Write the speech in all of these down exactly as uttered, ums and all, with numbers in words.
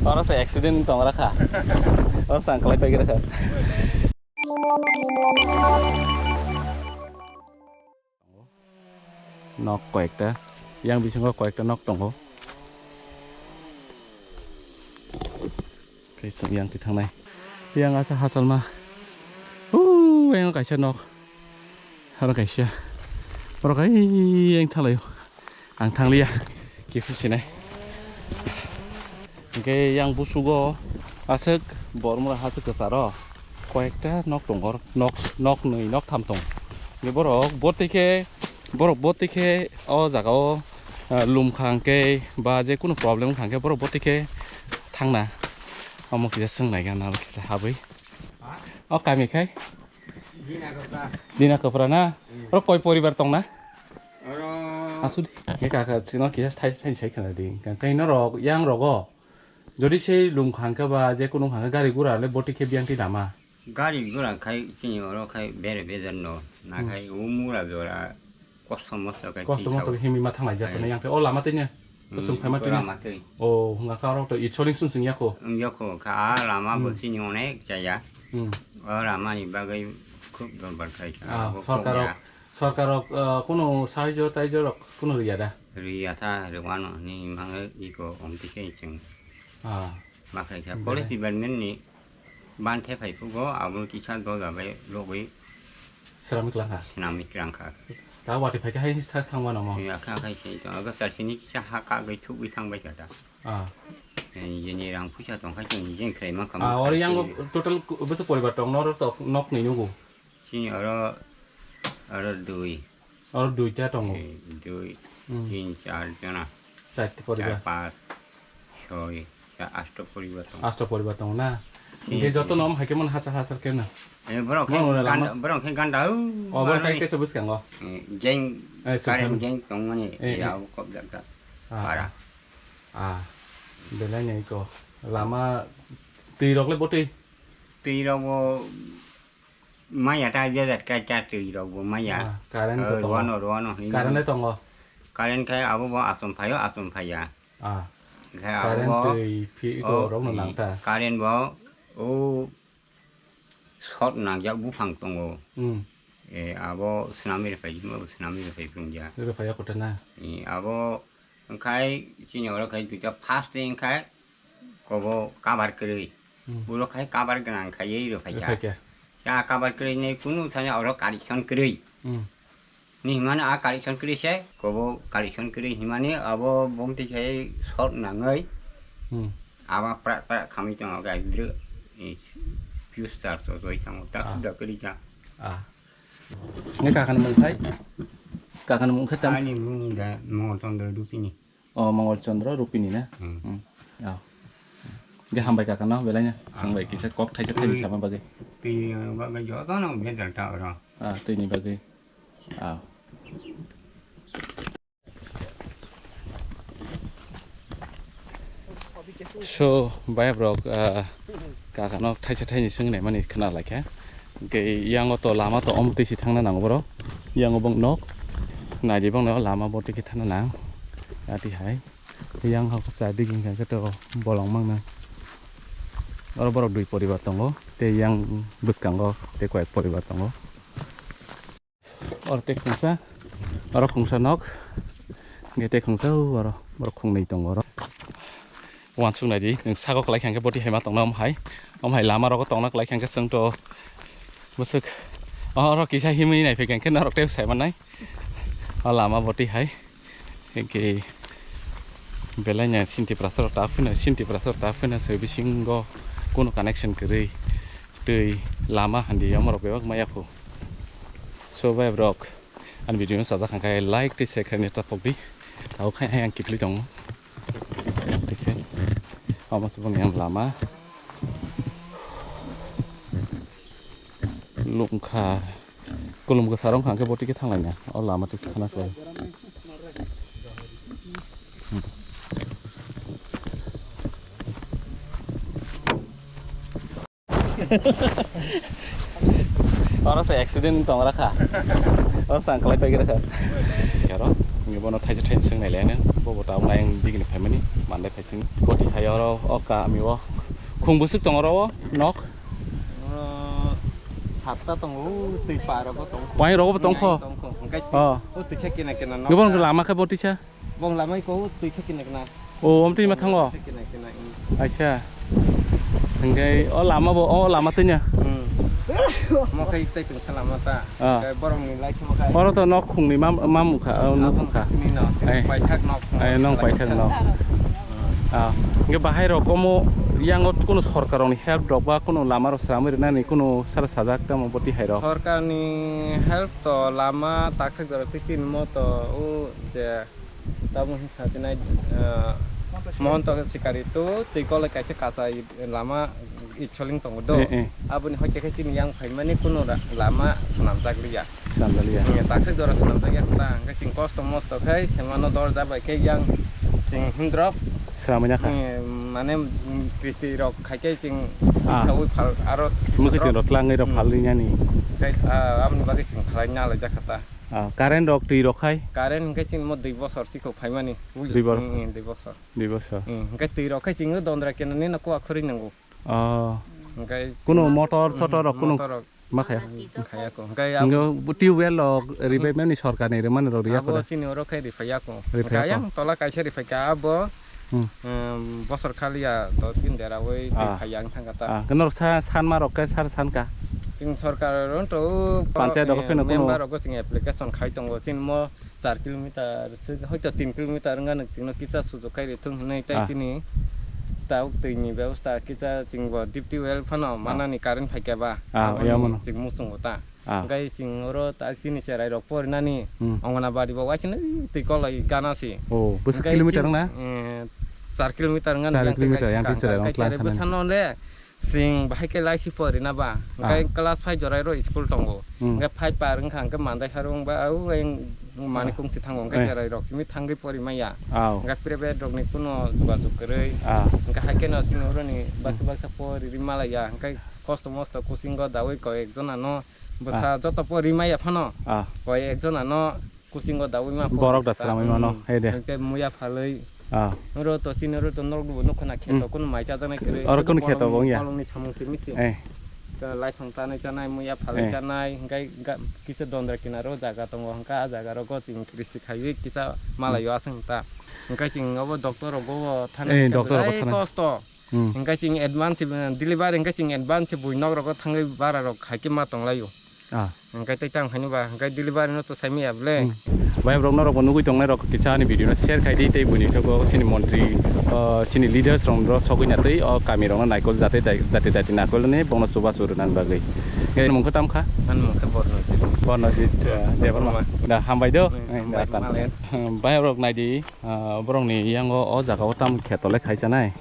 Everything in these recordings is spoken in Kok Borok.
Oro se accident tong rakha. Oro sang kalai pai rakha. Nok koyekta, yang bisingo koyekta nok tongo. Khe chwng yang twi thangnai. Yang asa hasalma. Huu, yang kaisa nok. Aro kaisa. Borok hai yang thalaio. Ang thangliya. Kiphil sinai. Hingke yang busugo aswk bormora haswk kwcharo koyekta nok tongo, nok, nok nwi, nok tham tong. Hingke borok botwi khe, borok botwi khe o jaga o, ah, lum kha hingke ba je kunu problem wngkha hingke borok botwi khe thangna. Omo kisa swngnai gana kisa habwi. O kami khai? Dina Kapra. Dina Kapra na? Hmm. Oro koi poribar tong na? Oro asudi. Ke kaka, sino kisa thai, thai sai khana di. Kang kai no rok, yang rogo. Jodi sei lum khangka ba, je kunu khangka gari gura le boti khe biang ti dama. Gari gura khai chini oro khai bere bejar no. Na khai umura jora. Kosto mosto khe kosto mosto khe himwi ma thanglai jak tongo yang khe o lama twi ne. Kusung phaima twi ne. Lama twi. O hwnga kha oro to i soling sung sung yakho. Wng yakho kha a lama bo chini onek chaya. Hmm. O lama ni bagwi khub dorbar khai kha. Ah, abo sorkar rok, sorkar rok, ah, kuno sahajyo taijyo rok kuno riya da? Riya tha, rwano ni mangwi iko omtwi khe chwng. Ah. Ma khai kha. Police department ni ban the phai phugo, abo kisa doja bai rogwi swnamwi kwlangkha. Swnamwi kwlangkha. Ta watwi phai khe hai thas thangma namo? Ya kha khai se to, aga char sini kisa ha kagwi thugwi thangbai kha ta. Ah. Jeni rang puisa tong kha chwng jeng khlai mankha. Ah, oro yang total bwswk poribar tong, noro tok nok ni nugo? Chini oro, oro dui. Oro duita tongo. Eh, dui, hmm, tin, char jona. Charti poribar. Char, pas, soi, sa, asto poribar tongo. Asto poribar tongo na? Hmm. Hingke joto nom haikhe mon hasar hasar khe na? Eh, borok khe ganda, borok khe ganda, o, o, borok khe kesa bwskango. Eh, jeng, eh, current jeng tongmani, eh, eh, ya, o, kop jak jak. Ah. Para. Ah. Belai nai ko. Lama twi rok le botwi? Twi rok bo maya ta, je jat ka cha twi rok bo maya. Ah, current to tongo. Ruano, ruano, hino. Current le tongo. Current khai abo bo asom phaio, asom phaiya. Ah. Khai abo current bo, twi phi o, ko rok no nang ta. Current bo, o, short nangjak buphang tongo. Hmm. E, abo swnamwi rwphai, abo swnamwi rwphai phunukya. Rwphaiya kotha na? E, abo wngkhai chini oro khai duita first day wngkhai kobo cover kwrwi. Hmm. Ulo khai cover gwnang khaiwi rwphaikha. Rwphaikha. Ya cover kwrwi ni kunu thani oro correction kwrwi. Hmm. Ni himani a correction kwrwi se, kobo correction kwrwi himani abo bumtwi khai short nangwi. Hmm. Aba prak prak khamwi tongo ga dru, eh, fuse tar to joi thango, tak da kwrwi kha. Ah. Nge kakani mung khai? Kakani mung khai tam? Ani mung da Mongol Chandra Dupini. O, Mongol Chandra Rupini na? Hmm. Hmm. Oh. Ge hambai kaka no, belai na. Swng bai kisa kok thaisa thaini sama bagwi. Twi bagwi joto no bejal ta oro. Ah, twi ni bagwi. Ah. So, bai borok, ah, Kaka no thaisa thaini swng naimani khna laikha. Hwnkhe yango to lama to omo twi si thangna nango borok. Yango bong nok. Naidi bong no lama bo twi khe thangna nang. Ati hai. Yang hok sa digin kha khe to bolong mangna. Oro borok dui poribar tongo. Tei yang bwskango tei koyek poribar tongo. Oro tei khungsa, oro khungsa nok, hingke tei khungsa oro, borok khungnwi tongo oro. Uansuk naidi, nwng saka kwlai kha hingke boti hai ma tongna omo hai, omo hai lama rogo tongna kwlai kha hingke chwng to bwswk, oro kisa himwi nai phaikha hingke norok tei sai mannai, o lama boti hai. Hingke belai no sinti prasor ta phino, sinti prasor ta phino se bisingo kunu connection kwrwi twi lama handi omo rok bebak maya phu. So bai borok ani video no sajak kha khe like tei share khaina ta pokdi. Abo khai ayang kiphilwi tongo. Omo se boni yang lama. Lungkha. Kulum kwsa rok hwnkha khe bo twi khe thanglaina. O lama twi se khana khlai. Oro se accident tong rakha. Oro sang kalai pai rakha. Oro Bono thaisa thaisa swng nailai nang, bo bo tabuk nai ang digini phaimani, mandai phaising. Boti hai oro o kami o khung bwswk tongo oro o nok? Oro satta tongo, o twi par rogo tongkho. Wain rogo bo tongkho? Tongkho. Hwnkhe Oh. O twisa kena kena nok. Gibon lama khe botisa? Bong lama iko o twisa kena kena. O, omtwi ma thango? Twisa kena kena, hmm. Acha. Hwnkhe o lama bo, o lama twinya? Hmm. Mo khai tei tongsa lama ta. Ah. Hwnkhe borokni lai khemo khai. Oro to nok khungni mam, mam wngkha, o nok wngkha. Aboni no, sini Ai. Paithak nok. Ai, nong paithak nok. Hmm. Ah. Hwnkhe bahai rok omo yango kunu sorkar rokni help rok ba kunu lama rok sramwi rwnani kunu sara sajak tamo boti hai rok? Sorkarni help to lama taksa jora twi chini mo to o je Tabuk wngkha sinai, ah, Mohanto sikari tu twi kolai kaisa kachai lama itsoling tongo do. Eh, eh. Aboni hoite khe chini yang phaimani kunu ra-, lama swnamjak liya. Swnamjak liya. Hmm, taksa jora swnamjak ya ta, hwnkhe chwng kosto mosto khai semano dorja bai khe yang chwng himdrop. Swnamwi nakha. Hmm, mane, hmm, kisti rok khai khe chwng Ah. Khaui phal aro Mwkhwtwng rok tlangwi rok Hmm. Phalwi nani. Khai, ah, aboni bagwi chwng phalai nalai jakha ta. Ah, current rok, twi rok khai? Current hwnkhe chini mo dui bosor sikho phaimani. Dui bor-, Hmm, hmm, dui bosor. Dui bosor. Hmm, hwnkhe twi rok khai chini dondra kenani no kuwa khuri nango. Oh. Hwnkhe Kuno motor, hmm, sotor rok kuno motor rok ma khaya? Khaya ko. Hwnkhe Ngo abo bu tubewell rok ribai mani sorkar ni rimani rok riya Abo kore. Chini oro khai riphaiya ko. Riphaiya Hwnkhe ko. Yang tola kaisa riphai ka abo Hmm. Em, bosor khaliya do tin dera oi Ah. Phai yang thangkha ta. Ah, khe norok sa-, sanma rok khe sar sankha? Chwng sorkar rok to, Panchayat rok eh, pheno kuno member rok chwng application khai tongo, chini mo char kilometer se hoito tin kilometer wngkha nw chwngno kisa sujok khai rithung hinwi tei Ah. Chini tabuk twi ni bebosta kisa chwng bo deep tubewell phano Ah. Manani current phaikha ba Ah, abono ya mano. Chwng muchungo ta. Ah. Hwnkhe chwng oro ta chini cherai rok porinani Hmm. Anganabadi bo waisano twi kolai gana si. Oh, bwswk Hwnkhe kilometer chini, wngna? Eh, char kilometer wngna Char kilometer, yang twi cherai rok tlang cherai thangna. Bwsano le chwng bahai khe laisi porina ba. Hwnkhe Ah. Class five jorai ro school tongo. Hmm. Hwnkhe five par wngkha hwnkhe mandai saro wngba au ang mani Ah. Kung si thango hwnkhe Eh. Cherai rok simi thangwi pori maya. Au. Hwnkhe private rok ni kuno jogajog kwrwi. Ah. Hwnkhe hai kheno chini oro ni baksa Hmm. Baksa pori ri malaya hwnkhe kosto mosto coaching o dawi koi ek jona no Bwsa Ah. Joto po rimaya phano. Ah. Koi ekjon ano kuchingo dawi ma phone Borok da ta, sramwi mano, hmm, hai de. Hwnkhe muya phalwi. Ah. Oro to chini oro to norok bo nukho na kheto Hmm. Kuno mai chajaknai kwrwi. Oro kuno kheto bo wngya? Bolongni samung simi se. Eh. Ka laithong tanai chanai, muya phalwi Eh. Chanai, hwnkhe ga-, kisa dondra kinaro jaga tongo, hwnkhe ah jaga rogo chwng krisi khaiwi kisa malaio Hmm. Aswk ta. Hwnkhe chwng obo doctor rogo thana Eh, kisa doctor rogo belai thana. Kosto. Hmm. Hwnkhe chwng advance, eh, delivery hwnkhe chwng advance se bui nok rogo thangwi bara rok hai khe ma tong laio. Ah. Hwnkhe tei tang phani ba, hwnkhe delivery no to sai maya bole. Hmm. Bai borok norok bo nugui tongnai rok kisa ani video no share khai di tei buini thogo chini montri, oh, chini leaders rok no sogwi na tei o kami rok no naikol jate dai, jate dati naikol ni bongno chubachu rwna bagwi. Hwnkhe mung khe tam kha? Ani mung khe Bornojit. Bornojit, eh, Debbarma. Debbarma. Da hambai do. Hmm, eh, hambai da tan. Malen. Bai borok nai di, ah, borok ni yango o jaga o tam kheto le khai chanai.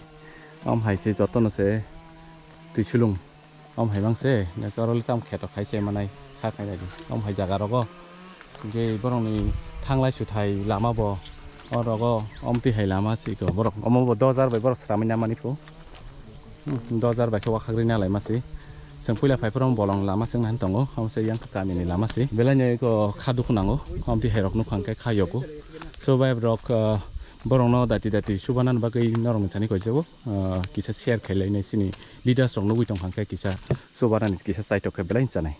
Om hai se jotono se twi sulung. Om hai mang se, ne oro le tam kheto khai se manai kha khai di. Om hai jaga rogo. Hwnkhe borokni thanglai suthai lama bo. O rogo om twi hai lama si ko borok. Omo bo dojar bai borok sramwi na mani phu. Hmm, dojar bai khe wakhagri na lai ma si. Chwng puila phai phuru bolong lama chwng nai tongo. Omo se yang kami ni lama si. Belai ni ko kha dukhu nango. Om twi hai rok nukha hwnkhe kha yogo. So bai borok, ah, borok no dati dati subanani bagwi norok ni thani koi jago. Ah, kisa share khailai nai chini leaders rok nugui tong kha khe kisa chubanani kisa chaitok khe belai chanai.